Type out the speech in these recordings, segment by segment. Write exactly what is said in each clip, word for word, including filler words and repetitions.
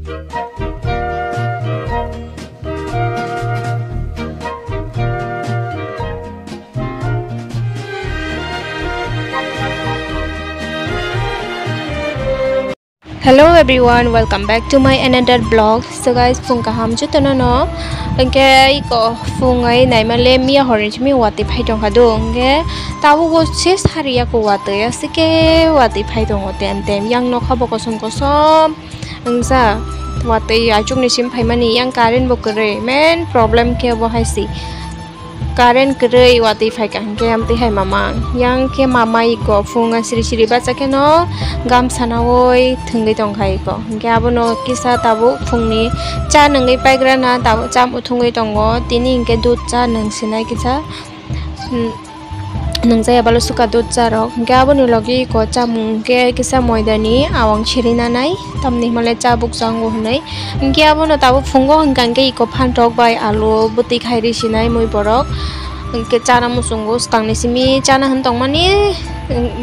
Hello everyone, welcome back to my another vlog. So guys, phung kaham jotono no. Hwnkhe iko phung ai naimale miya horni simi watwi phai tongkha do. Hwnkhe tabukbo se sariya ko watwi asike watwi phai tongo tem tem. Yang nokha bo kosom kosom. Wngsa watwi achukni sim phaimani yang current bo kwrwi. Main problem khe bo hai si. Current kwrwi watwi phaikha hwnkhe amtwi hai mama. Yang khe mama iko phung siri siri bacha kheno gamsa nawi thwngwi tongkha iko. Hwnkhe abono kisa tabuk phungni cha nungwi paigrana tabuk cha muthungwi tongo. Tini hwnkhe dudh cha nung sinai kisa. Hmm. Nungjaya balo suka dudh cha rok. Hwnkhe aboni logi iko chamung hwnkhe kisa moidani awang siri nanai. Tamni himale cha bukchango hwnwi. Hwnkhe abono tabuk phungo hwnkha hwnkhe iko phantok bai alu bwtwi khai ri sinai mui borok. Hwnkhe chana muchungo swkangni simi chana hwn tongmani,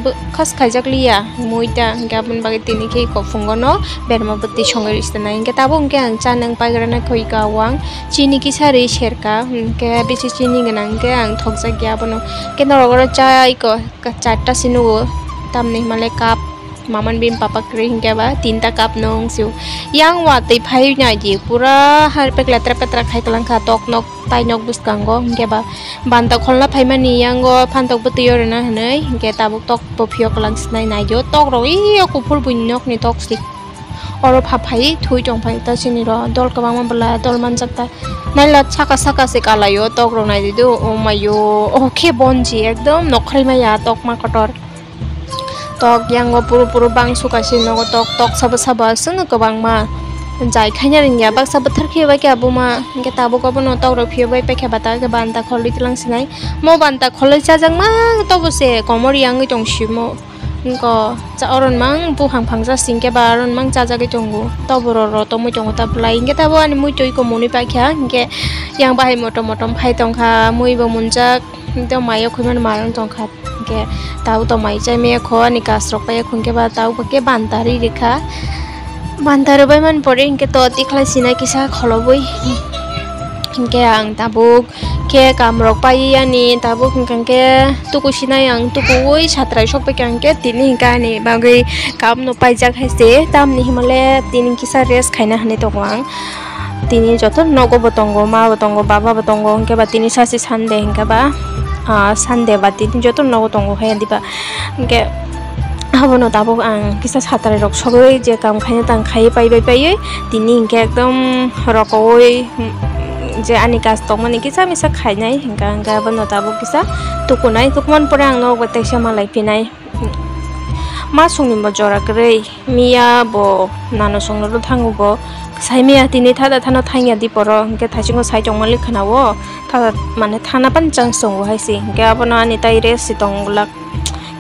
bw-, khas khaijak liya mui ta. Hwnkhe aboni bagwi tini khe iko phungo no berma bwtwi songwi ri sinai. Hwnkhe tabuk hwnkhe ang cha nung paigrana kho iko awang. Chini kisa ri serka, hwnkhe bisi chini gwnang hwnkhe ang thokjak ya abono. Hwnkhe norok oro cha iko charta se nugo, tamni himale cup, maman bini papa kwrwi hwnkhe ba tinta cup nung sio. Yang watwi phai naidi, pura harpek letra petra khai kwlangkha tok nok tai nok bwskango, hwnkhe ba banta kholna phaimani yango phantok bwtwi o rwna hwnwi, hwnkhe tabuk tok bo phiyok kwlang sinai naidi, o tok rok iyo kuphur buini nokni tok si. Oro pha phai thui tong phai ta chini ro dol kwbangma bwla dol manjak ta. Naila saka saka se kalai o tok rok nai di do, o mai o, o khe bonji ekdom nokhrai maya tok ma kotor. Tok yango puru puru bang suka se nogo tok tok sabo sabo aswk no kwbangma. Jai khaina ringya baksa bwthar khiyo bai khe abo ma hwnkhe tabuk obo no tok rok phiyo bai paikha bata khe banta kholwi tlang sinai. Mo banta kholwi chajak ma tobo se komor yangwi tong simo. Hwnkhe cha-, oron mang buphang phangsa singkhe ba oron mang chajagwi tongo. Toboro ro tongmwi tongo ta bwlai. Hwnkhe tabuk ani muitu iko mwnwi paikha. Hwnkhe yang bahai motom motom phai tongkha, mui bo munjak. Hwnkhe mayo khumani marang tongkha. Hwnkhe tabuk to mai chai maya kho ani kasrok paiya hwnkhe ba tabuk khe banta ri rikha. Banta rwbai mani pore hwnkhe to tikhlai sinai kisa kholobwi. Hwnkhe ang tabuk khe kamrok paiwi ani tabuk hwnkha khe tuku sinai ang tukuwi satrai sokbaikha hwnkhe tini hwnkhe ani bagwi kamno paijak hai se tamni himale tini kisa rest khaina hinwi tongo ang. Tini joto nogo bo tongo, ma bo tongo, baba bo tongo, hwnkhe ba tini sasi Sunday hwnkhe ba, ah, Sunday ba tini joto nogo tongo hai diba. Hwnkhe abono tabuk ang kisa satrai rok sogwi je kam khaina tang khaiwi paibai paiwi tini hwnkhe ekdom rokowi, mm, je ani kaj tongmani kisa misa khainai hwnkha hwnkhe abono tabuk kisa tukunai, tukuman pore ang nogo teisa malai phinai. Ma songni bo jora kwrwi miya bo nano songno thango bo sai maya tini thada thano thangya diporo hwnkhe thaisingo sai tongmani khwnao thada mane thana pan chance tongo hai se hwnkhe abono ani tai rest se tong glak.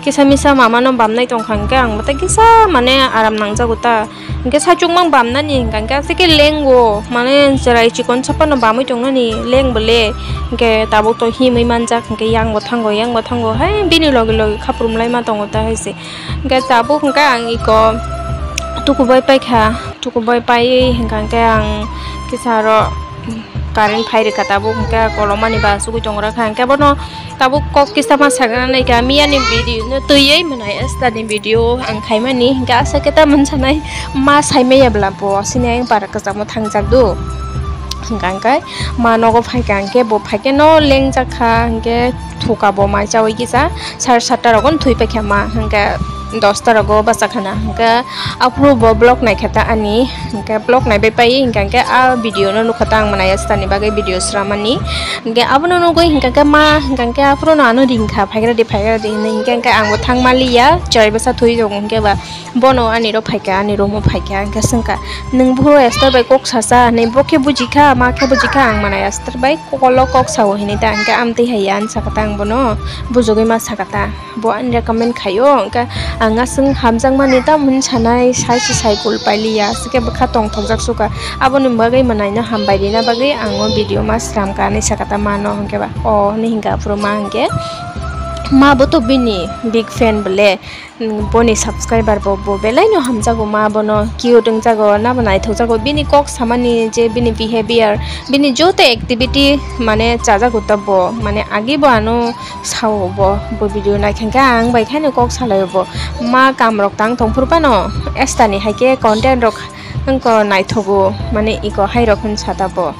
Kisa misa mama no bamnai tongkha hwnkhe ang bo tei kisa mane aram nangjago ta. Hwnkhe saichung mang bamnani hwnkha hwnkhe aswk khe lengo mane chwrai chikon saphano bamwi tongnani leng bo le. Hwnkhe tabuk to himwi manjak hwnkhe yang bo thango yang bo thango hai bini loge loge khaprum laima tongo ta hai se. Hwnkhe tabuk hwnkhe ang iko tukubai paikha, tukubai paiwi hwnkha hwnkhe ang kisa aro. Current phai rwkha tabuk hwnkhe kolomani ba sugui tongra kha hwnkhe bono tabuk kok kisa ma sakna naikha miyani video no twiwi mwnai estani video ang khaimani hwnkhe aswk khe ta mwnsanai ma saimaya bwla bo sini ang bara kwchangma thangjak do hwnkha hwnkhe ma nogo phaikha hwnkhe bo phaikhe no lengjak kha hwnkhe thuka bo mai chawi kisa sar satta rogo thwi paikha ma hwnkhe dosta rogo bachakha na hwnkhe. Aphuru bo vlog naikha ta ani, hwnkhe vlog naibai pai, hwnkhe, hwnkhe a video no nukha ta ang mwnai ya, swkangni bagwi video sramani. Hwnkhe abono nugwi, hwnkhe, hwnkhe ma, hwnkhe, hwnkhe aphuru no ano ringkha, phaigra di, phaigra di hinwi, hwnkhe, hwnkhe ang bo thang maliya, chwrai bwsa thwi tongo, hwnkhe ba bono ani ro phaikha, ani room o phaikha, hwnkhe swngkha, "Nwng buphuru Esther bai kok sasa?" hinwi, bo khe bujikha, ma khe bujikha, ang mwnai ya, Esther bai kok, kolo kok sao hinwi ta, hwnkhe amtwi hai ya, ani sakha ta ang bono, bujugwi ma sakha ta. Bo ani recommend khaio, hwnkhe ang aswk hamjakmani tamo hwn sanai, sai se cycle pailiya, aswk khe bwkha tongthokjak suka. Aboni bagwi mwnaino hambai rina bagwi ang o video ma sram kha hinwi sakha ta mano, hwnkhe ba o hinwi hwnkha aphuru ma hwnkhe Ma bo to bini big fan bole, mm, boni subscriber bo, bo belai no hamjago, ma bono cute wngjago, nabo naithok jago, bini kok samani je bini behavior, bini joto activity mane chajago ta bo, mane agi bo ano sao bo, bo video naikha khe ang bai khaino kok salaio bo, ma kam rok tang tongphuru phano estani hai khe content rok wngkha naithogo, mane iko hai rok hin sata bo.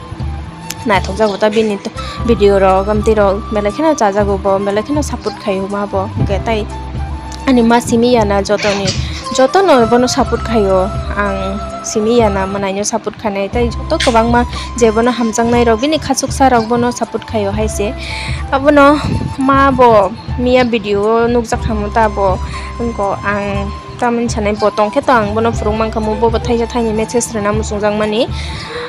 Naithok jago ta bini t-, video rok, amtwi rok belai kheno chajago bo, belai kheno support khaio ma bo. Hwnkhe tai ani ma simi ya na jotoni, jotono bono support khaio, ang simi ya na mwnaino support khainai, tai joto kwbangma je bono hamjaknai rok, bini khachuksa rok bono support khaio hai se. Abono ma bo miya video o nukjak khamu ta bo, wngko ang tamoni sanai bo tongkhe to ang bono phurung mankha, mo bo bo thaisa thaini message rwna muchungjak mani.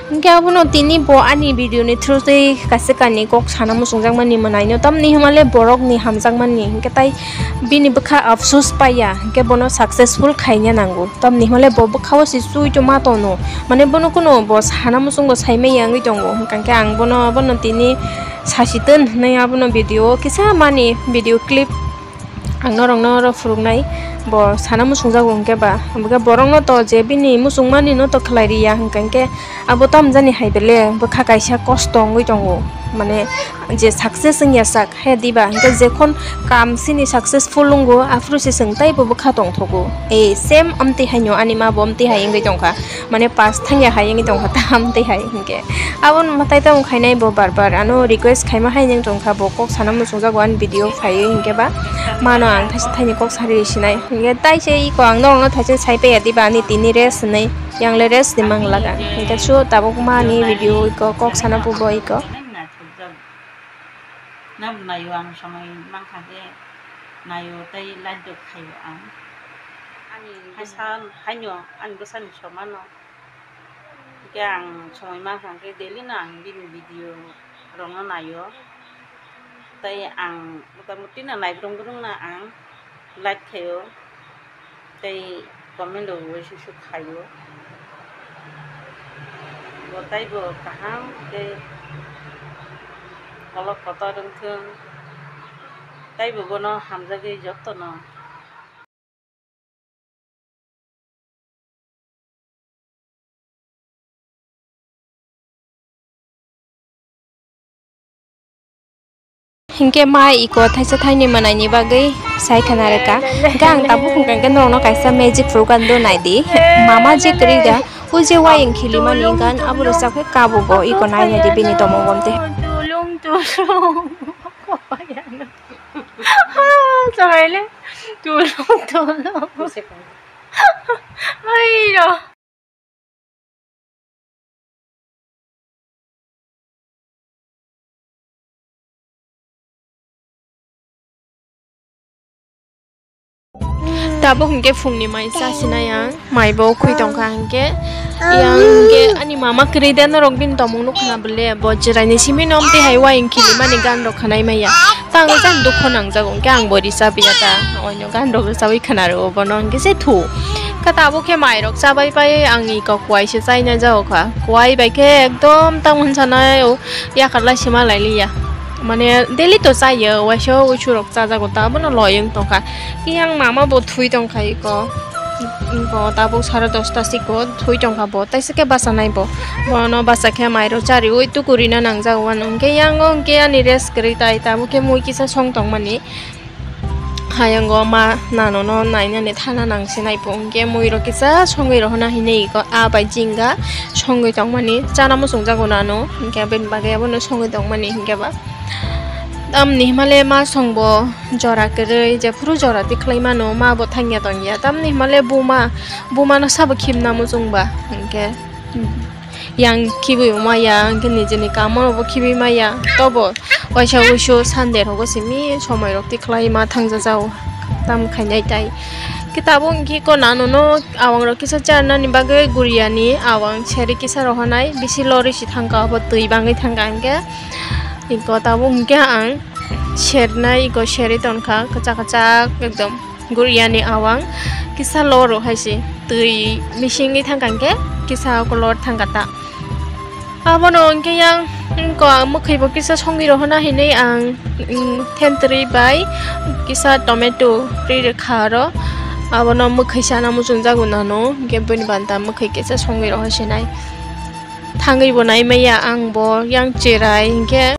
Hwnkhe abono tini bo ani video ni through twi kaisa kani kok sana muchungjak mani mwnaino, tamni hwnmale borok ni hamjak mani, hwnkhe tai bini bwkha afsus paiya, hwnkhe bono successful khaina nango, tamni hwnmale bo bwkha o se chui to ma tono, mane bono kuno bo sana muchungo sai maya wngwi tongo, hwnkhe ang bono, bono tini sasi ton hwnwi abono video o kisa mani video clip ang norokno oro phuruknai, bo sana muchungjago hwnkhe ba, hwnkhe borokno to je bini muchungmani no to khlai riya hwnkhe, hwnkhe abo tamjani hai bele bwkha kaisa kosto wngwi tongo, mane je success wngya sak he diba, hwnkhe jekhon kam sini successful wngo aphuru se chwng taibo bwkha tongthogo, e same amtwi haino ani ma bo amtwi hai wngwi tongkha. Mane pass thangya hai wngwi tongkha, taham tei hai hinkhe. Aboni mwtai tamo khainai bo bar bar ano request khaima hai wng tongkha, bo kok sana muchungjago ani video phaiwi hinkhe ba mano ang thaisa thaini kok sari sinai. Hinkhe tai se iko ang norokno thaisa sai paiya diba ani tini rest hinwi, yang le rest ni mang laga. Hinkhe su tabuk mani video iko kok sana pubo iko. Nang naio ang somoi mankha khe naio tei like rok khaio ang. Ani bwsa haino ani bwsani somano. Hwnkhe ang somoi mankha khe daily no ang bini video rokno naio. Tei ang mota moti no naibrung brung no ang like khaio. Tei comment rok uaisuk suk khaio. Bo taibo kaham khe kolok kotor wngthung. Taibo bono hamjagwi jotono. Hinkhe ma iko thaisa thaini mwnaini bagwi sai khana rwkha. Hinkhe ang tabuk hwnkha hinkhe norokno kaisa magic program do naidi. Mama je kwrwi da, o je wayang khilimani gan abo rwchap khe kabo bo iko nai naidi bini tomong bomte. Tulung tulung. Sorry le. Tulung tulung. Ayo. Tabuk hinkhe phungni mai chasinai ang, mai bo khwi tongkha hinkhe. Yang hinkhe ani mama kwrwi de norok bini tomong nukha na bwle, bo chwraini simi no amtwi hai wayang khilimani gan rok khanai maya. Tang jani dukho nangjago, hinkhe ang bo risa biya ta, oino gan rok rwchawi khwna rwo bono hinkhe se thu. Khe tabuk khe mai rok chabai pai ang iko kwai se chaina jago kha. Kwai bai khe ekdom tamo hinsa nai o yakar lai se ma lai liya. Mane daily to chaiyo, waisa uisu rok chajago ta, abono loyang tongkha. Yang mama bo thui tongkha iko. Bo tabuk sare dosta siko thui tongkha bo, taisa khe bachanai bo. Bono bacha khe mai rok chariwi tukurina nangjago wano. Hinkhe yango hinkhe ani rest kwrwi tai, tabuk khe mui kisa song tongmani. Hayango ma nanono nainani thana nangsinai bo, hinkhe mui rok kisa songwi rohorna hinwi iko a bai jinga songwi tongmani chana muchungjago nano, hinkhe aboni bagwi abono songwi tongmani hinkhe ba. Tamni himale ma songbo jora kwrwi, jephuru jora tikhlai mano, ma bo thangya tongya. Tamni himale buma, bumano sabo khibna muchungba, hinkhe yang khibwi maya, hinkhe nijini kamo bo khibwi maya. Tobo waisa uisu Sunday rogo simi somoi rok tikhlai ma thangja jao, tam khainai tai. Khe tabuk hinkhe ko nanono awang rok kisa charnani bagwi guriani awang seri kisa rohonai, bisi lori si thangkha, abo twi bangwi thangkha hinkhe. Iko tabuk hinkhe ang sernai, iko serwi tongkha, kwchak kwchak ekdom guriani awang kisa loro hai se twi misingwi thangkha hinkhe kisa kolor thangkha ta. Abono hinkhe yang Ko ang mwkhwi bo kisa songwi rohona hinwi ang, mm, thentwrwi bai kisa tomato ri rwkha aro. Abono mwkhwi sana muchungjago nano, hinkhe bini banta mwkhwi kisa songwi rohosinai. Thangwi bo naimaya ang bo yang cherai hinkhe.